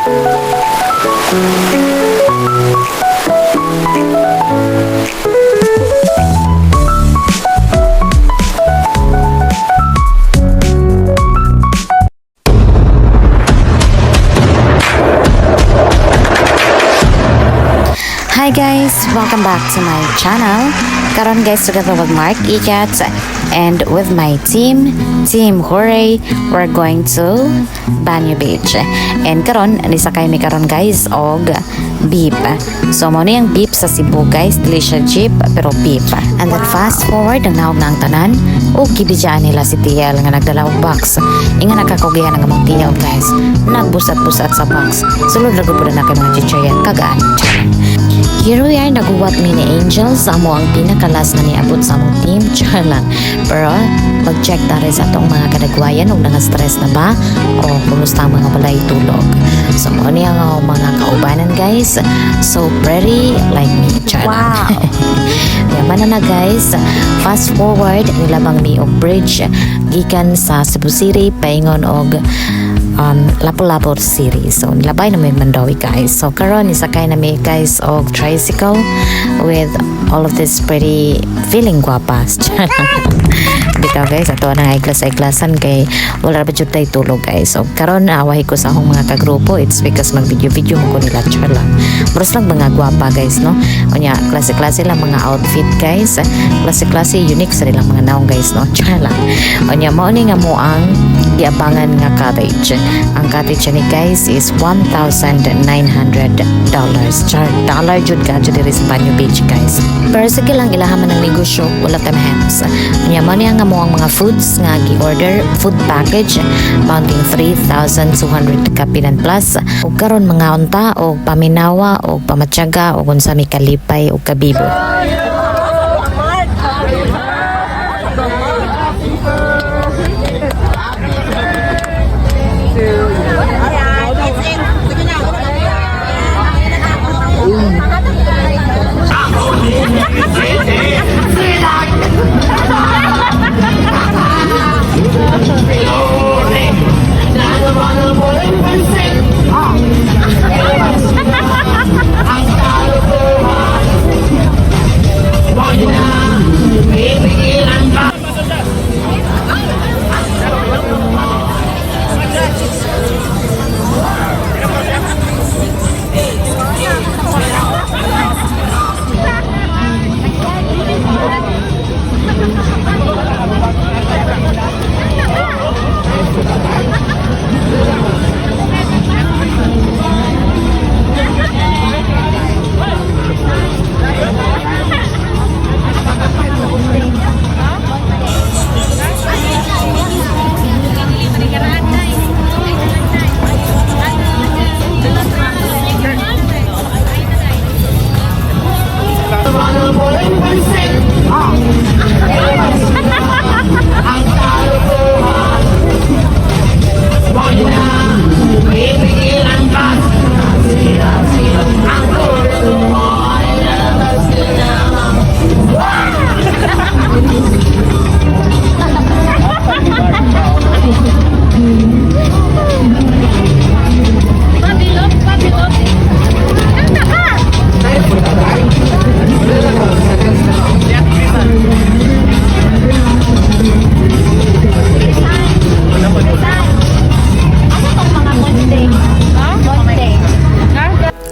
Hi guys! Welcome back to my channel. Karon guys, together with Mark Ikat and with my team, Team Hooray, we're going to Banyo Beach. And karon, nisakay mi karon guys og beep. So mao ni ang beep sa Cebu guys, dili siya jeep pero beep. And then fast forward, ang naog na ang tanan ug gibidyaan nila si TL nga nagdala og box. Inga nakakugihan ang among TL guys. Nagbusat-busat sa box. Sulod ra gud pud na kay mga chichirya kagaan. Charot. Here we are, naguwat mi ni Angel sa amo ang pinakalas na niabot sa among team. Char lang. Pero mag-check tari sa atong mga kadagwayan ug nga stress na ba o kumusta ang mga balay tulog. So mao ni ang akong mga kaubanan guys. So pretty like me. Char lang. Yaman na na guys. Fast forward, nilabang mi og bridge gikan sa Cebu City paingon og Lapu-Lapu City. So, nilabay na may Mandaue guys. So, karon isakay na mi guys og tricycle with all of this pretty feeling guwapas. Bitaw guys, ato na iglas-iglasan kay wala ra ba jud tay tulog guys. So, karon awahi ko sa akong mga kagrupo. It's because mag video-video mo ko nila, char lang. Muras lang mga gwapa guys, no? Unya, klase-klase lang mga outfit guys. Klase-klase unique sa nilang mga naong guys, no? Char lang. Unya, mao ni nga mo ang giabangan nga cottage. Ang cottage ni guys is $1,900. Char, dollar jud ka jud diri sa Banyo Beach guys. Pero sige lang, ilaha man ang negosyo, wala tay mahems. Unya mao ni ang amo ang mga foods nga gi-order, food package mounting 3,200 kapinan plus. Ug karon mga unta og paminawa og pamatyaga og unsa mi kalipay og kabibo.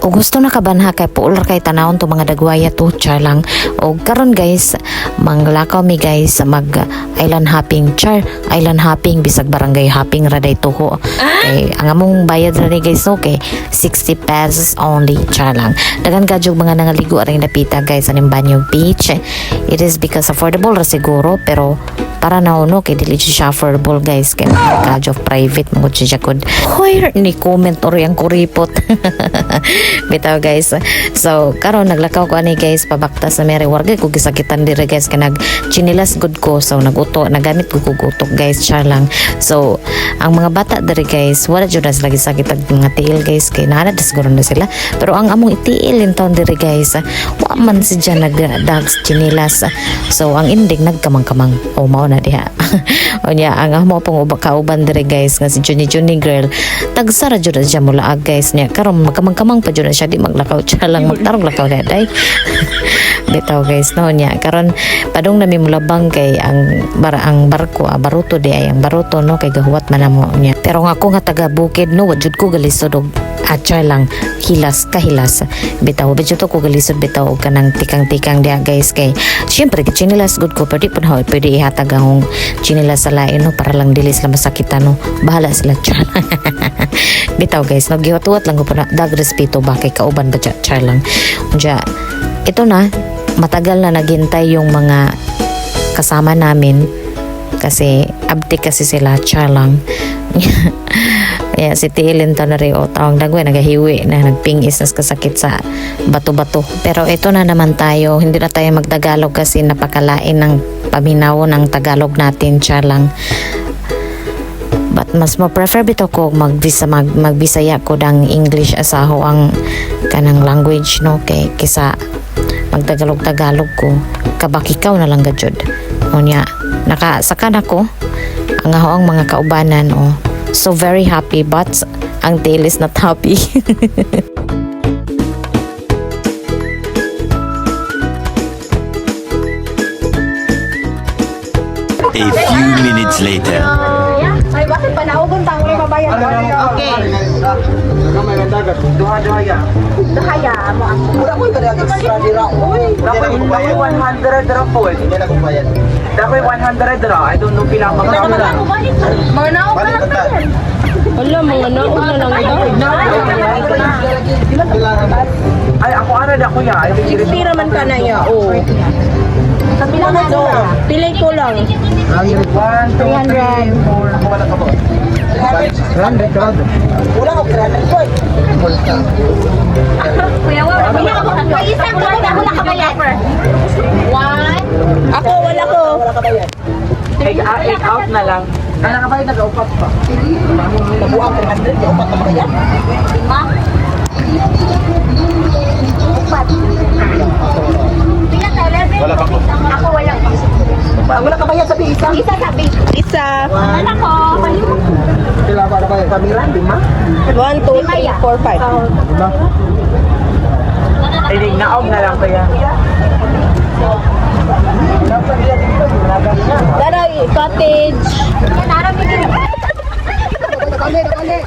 O gusto na kabanha kay puol ra kay tanawon to mga dagwaya to, char lang. O karon guys, manglakaw mi guys, mag island hopping, char, island hopping bisag barangay hopping ra day tuho. Kay ang among bayad ra ni guys, okay, 60 pesos only, char lang. Daghan ka jud mga nangaligo aring napita guys aning Banyo Beach. It is because affordable ra siguro, pero para na uno kay dili siya affordable guys, kay mga of private mo siya kod. Hoy, ni comment or yang kuripot. Bitaw guys. So karon naglakaw ko ani guys pabaktas na Mary Warga ko gisakitan dire guys kay nag chinilas gud ko, so naguto nagamit ko kog utok guys, char lang. So ang mga bata dire guys, wala jud na sila gisakit ang mga tiil guys kay naa na siguro na sila, pero ang among itiil in town dire guys, wa man siya nagdag chinilas. So ang ending nagkamang-kamang o mao na. na diha. Unya ang amo pong uba kauban dire, guys, nga si Juni Juni girl, tagsa ra jud na siya mulaag, guys, niya. Karon magkamang-kamang pa jud na siya, di maglakaw siya lang, magtarong lakaw na day. Bitaw, guys, no? Niya karon padung nami mulabang kay ang bara ang barko, baruto di ay ang baruto, no, kay gahuwat man namo niya. Pero nga ako nga taga bukid, no, wa jud ko galisod og atchar lang, hilas kahilas bitaw. Ba jud ko galisod bitaw og kanang tikang-tikang diha, guys, kay syempre chinelas gud ko, pero di pud pwede ihatag ang chinelas sa lain, no, para lang dili sila masakitan, no. Bahala sila, char. Bitaw, guys, no, gihuwat lang ko pa na dag respeto ba kay kauban ba, char lang. Unya ito na, matagal na naghintay yung mga kasama namin kasi abtik kasi sila, char lang. Kaya si Tiilin to na rin o tawang dagwe nagahiwi na nagpingis nas kasakit sa bato-bato. Pero ito na naman tayo, hindi na tayo magtagalog kasi napakalain ng paminaw ng Tagalog natin, char lang. But mas mo prefer bitaw ko magbisa magbisaya ko dang English asaho ang kanang language, no, kay kisa magtagalog Tagalog ko, kabakikaw na lang gajud. Unya nakasaka na ko ang aho ang mga kaubanan, oh, so very happy, but ang tail is not happy. A few minutes later. Ay, bakit pa naugon tang uli mabayad? Okay. Duha-duha ya. Kaya mo ako. Wala ko yung extra dira. Uy. Dakoy 100 ra po. Hindi na kumbayad. Dakoy 100 ra. I don't know pila magkano. Mga naog ka lang tayo. Wala, mga naon na lang ito. Ay, ako ana da kuya. Ay, 60 raman ka na niya, oo. Pila na So, pilay ko lang. 1, 2, 3, 4. Ako wala ka po. 300. Wala ko 300 ko. Kuya, wala ka ba? Isa ko lang wala ka bayad. One. Ako, wala ko. Wala ka bayad. Take, take out na lang. Ano ka ba yung nag-upat pa? Kabuang 300, di upat na bayad. Lima. Upat. Pila ka? 11. Wala pa ko. Ako wala pa. Wala ka bayad sabi isa. Isa sabi. Isa. Wala ko. Pila ba na bayad? Kamiran, lima. 1, 2, 3, 4, 5. Ay, naog na lang kaya. Daray, cottage. Yan, araw ni Dali, dali.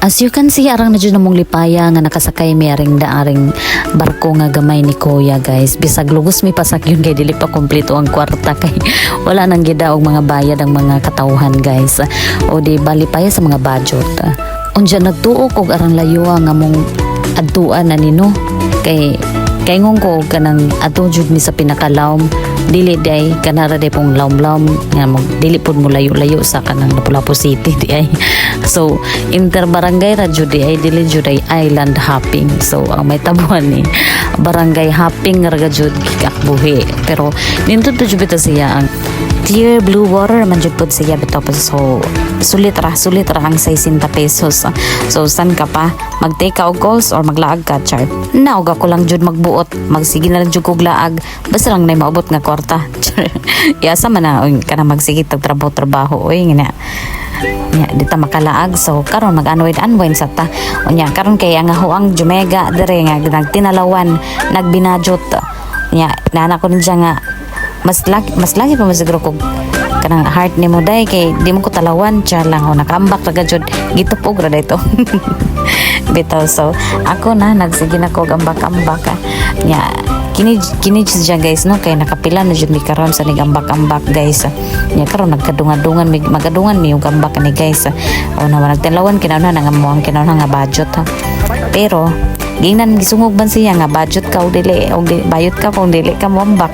As you can see, arang na dyan namong lipaya nga nakasakay mi aring daaring barko nga gamay ni Kuya, guys. Bisag lugos mi pasakyon kay dili pa kompleto ang kwarta kay wala nang gida og mga bayad ang mga katawhan, guys. O di ba lipaya sa mga budget. Unja nagtuok og arang layoa nga mong adtuan na nino kay kaingon ko og kanang adto jud mi sa pinakalawm, dili day kanara day pong lawm-lawm nga mo dili pud mo layo-layo sa kanang Lapu-Lapu City di ay. So interbarangay ra jud di ay, dili jud ay island hopping. So ang may tabuan ni barangay hopping ra jud gikakbuhi, pero nindot jud bitaw siya ang clear blue water man jud pod siya bitaw po. So sulit ra ang 60 pesos. So san ka pa mag take ka og calls or maglaag ka, char? Naog ako lang jud magbuot, magsige na lang jud kog laag, basta lang nay maabot nga kwarta, char. Yasa man na oy, kana magsige tag trabaho trabaho oy nga nya di ta makalaag. So karon mag unwind unwind sa ta. Unya karon kay ang huang Jumega dire nga nagtinalawan, nagbinajot nya nana ko niya nga. Mas lagi pa man siguro kog kanang heart nimo day kay di mo ko talawan, char lang. O nakambak ra jud, gitupog ra dito bitaw. So ako na nagsige na ko ambak-ambak, ah. Nya kini kini siya, guys, no, kay nakapila na jud mi karon sa nigambak-ambak, guys. Nya karon nagkadungan-dungan mi, magadungan mi yung ambak ni, guys. O na nagtalawan kinahanglan nga mo ang kinahanglan nga budget, ha. Pero gingnan gisungog man siya nga budget ka o dili o di, bayot ka kung dili ka moambak.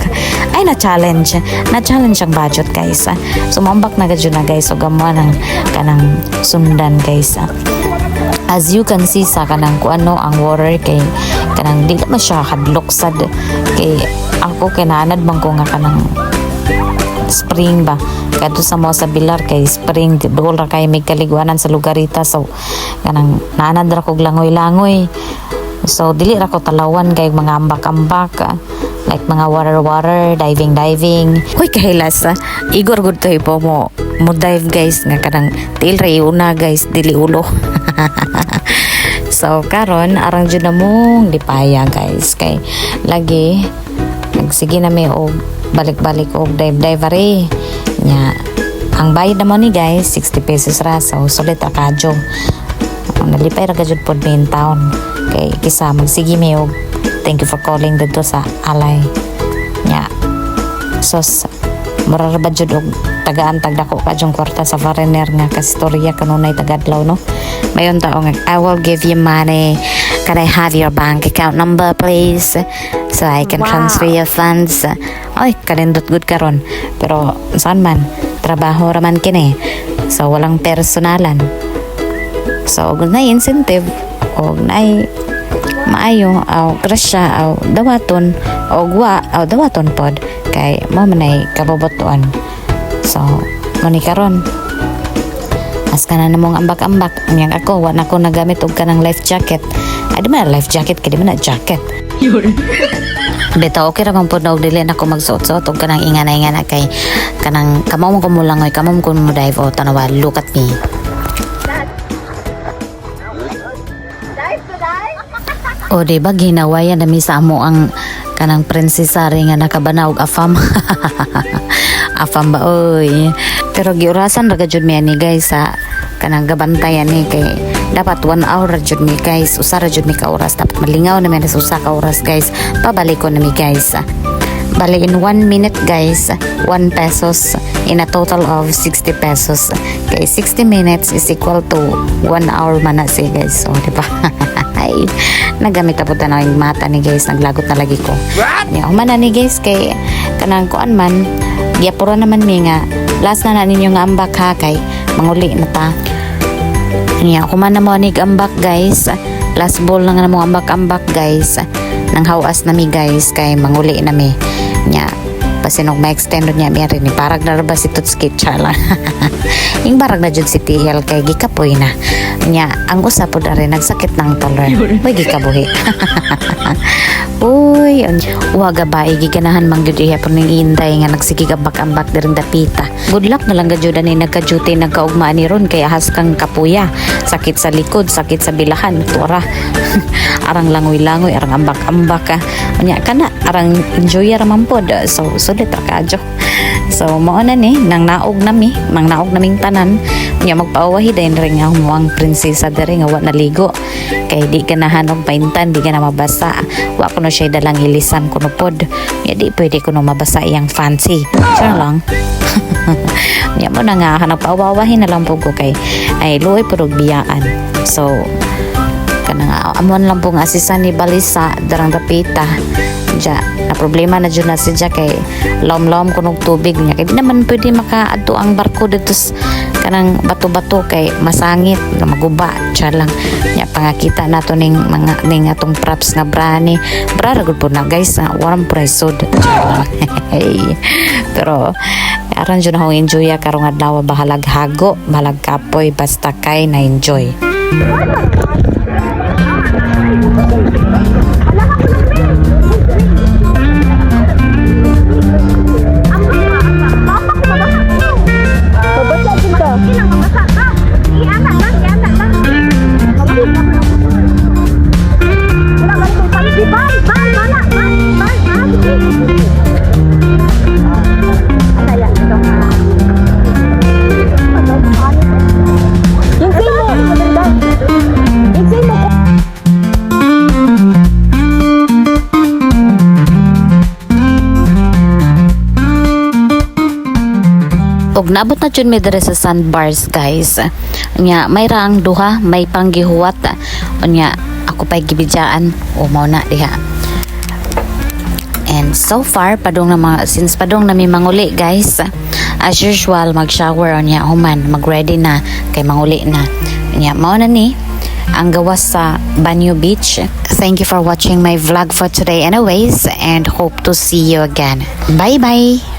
Ay, na challenge, na challenge ang budget, guys, ah. So moambak na gud na, guys, og amo nang kanang sundan, guys, ah. As you can see sa kanang kuano ang water kay kanang di man siya hadlok sad kay ako kay naanad man ko nga kanang spring ba kadto sa mo sa Bilar kay spring, duol ra kay may kaligwanan sa lugarita. So kanang naanad ra kog langoy-langoy, so dili ra ko talawan kay mga ambak-ambak, ah, like mga water water, diving diving. Huy, kahilas, ah. Igor gud to po mo mo dive, guys, nga kanang tiil ra iuna, guys, dili ulo. So karon arang jud na mong lipaya, guys, kay lagi nagsige na mi og balik-balik og dive dive ari. Nya ang bayad naman ni, guys, 60 pesos ra, so sulit ra kadyo. Ang nalipay ra gajud pod mi in town kay kisa magsige mi og thank you for calling didto sa alay. Nya sos mura ra ba jud og tagaan tagdako ka jung kwarta sa foreigner nga kastorya kanunay tagadlaw, no? Mayon tao nga, "I will give you money. Can I have your bank account number, please, so I can transfer your funds?" Ay, kanindot gud karon, pero saan man trabaho raman kini, so walang personalan. So og na incentive og naay maayo aw grasya aw dawaton, og wa aw dawaton pod kay mo man ay kabobotoan. So mo ni karon as kana na mong ambak-ambak. Unyang ako wa na ko nagamit og kanang life jacket. Ay, di man na life jacket kay di man na jacket. Bitaw, okay ra man pod na og dili na ko magsuot-suot og kanang ingana-ingana kay kanang kamo mo kumulangoy, kamo mo kun mo dive o tanawa, look at me. Dive to dive? O di ba ginawayan na mi sa amo ang kanang prinsesa rin nga nakabana og afam. Afam ba oy. Pero giurasan ra jud mi ani, guys, sa kanang gabantayan ni kay dapat 1 hour ra jud mi, guys. Usa ra jud mi ka oras. Dapat malingaw na mi sa usa ka oras, guys. Pabalik ko na mi, guys. Bali in 1 minute, guys, 1 pesos in a total of 60 pesos. Kay 60 minutes is equal to 1 hour man na siya, guys. So, di ba? Ay, nagamit po na yung mata ni, guys. Naglagot na lagi ko. Nya, human na ni, guys, kay kanang kuan man, giapura naman mi nga, last na na ninyo nga ambak ha, kay manguli na ta. Nya, kuman na mo ni ambak, guys. Last ball na nga na mo ambak-ambak, guys. Nang hawas na mi, guys, kay manguli na mi. Nya, pasinog ma-extend niya mi rin. Parag na ba si Tutski lang. Yung barag na jud si TL kay gikapoy na. Nya, ang usa pod ari nagsakit ng taler. Uy, gikabuhi. Uy, waga ba giganahan man gyud iya ning inday nga nagsige ambak-ambak diring dapita. Good luck na lang gajud ani nagka-duty nagkaugma ni ron kay ahas kang kapuya. Sakit sa likod, sakit sa bilahan, tura. Arang langoy-langoy, arang ambak-ambak ka. Unya kana arang enjoy ra man pod. So sulit ra kadyo. So mao na ni nang naog nami, mang naog naming tanan. Unya magpaawahi din rin nga ang prinsesa diri nga wa naligo. Kay di ganahan og paintan, di ka na mabasa. Wa kuno siya dalang ilisan kuno pod. Unya di pwede kuno mabasa iyang fancy. Sure lang. Unya mo na nga kanang paawawahin na lang po ko kay ay luoy pud og biyaan. So kanang amon lang pong asisan ni Balisa darang dapita ja na problema na jud na siya kay lom-lom kunog tubig niya kay di naman pwede makaadto ang barko dito kanang bato-bato kay masangit na maguba siya lang. Nya pangakita nato ning mga ning atong props nga bra ni bra ra gud po na, guys, na warm presod. Hey. Pero aran jud akong enjoy karong adlaw, bahalag hago, bahalag kapoy, basta kay na enjoy. Mabasa din ka. Ilang mabasa ka. Iana lang, iana lang. Mabasa ka na. Wala ba itong palit? Di, bye, bye, bala, bye, bye, bye. Ug naabot na jud mi diri sa sandbars, guys. Unya may raang duha, may panggihuwat. Unya ako pa'y gibidyaan o mao na diha. And so far, padung na mga, since padung na mi manguli, guys, as usual, mag-shower unya human, mag-ready na, kay manguli na. Unya, mao na ni, ang gawas sa Banyo Beach. Thank you for watching my vlog for today anyways, and hope to see you again. Bye-bye!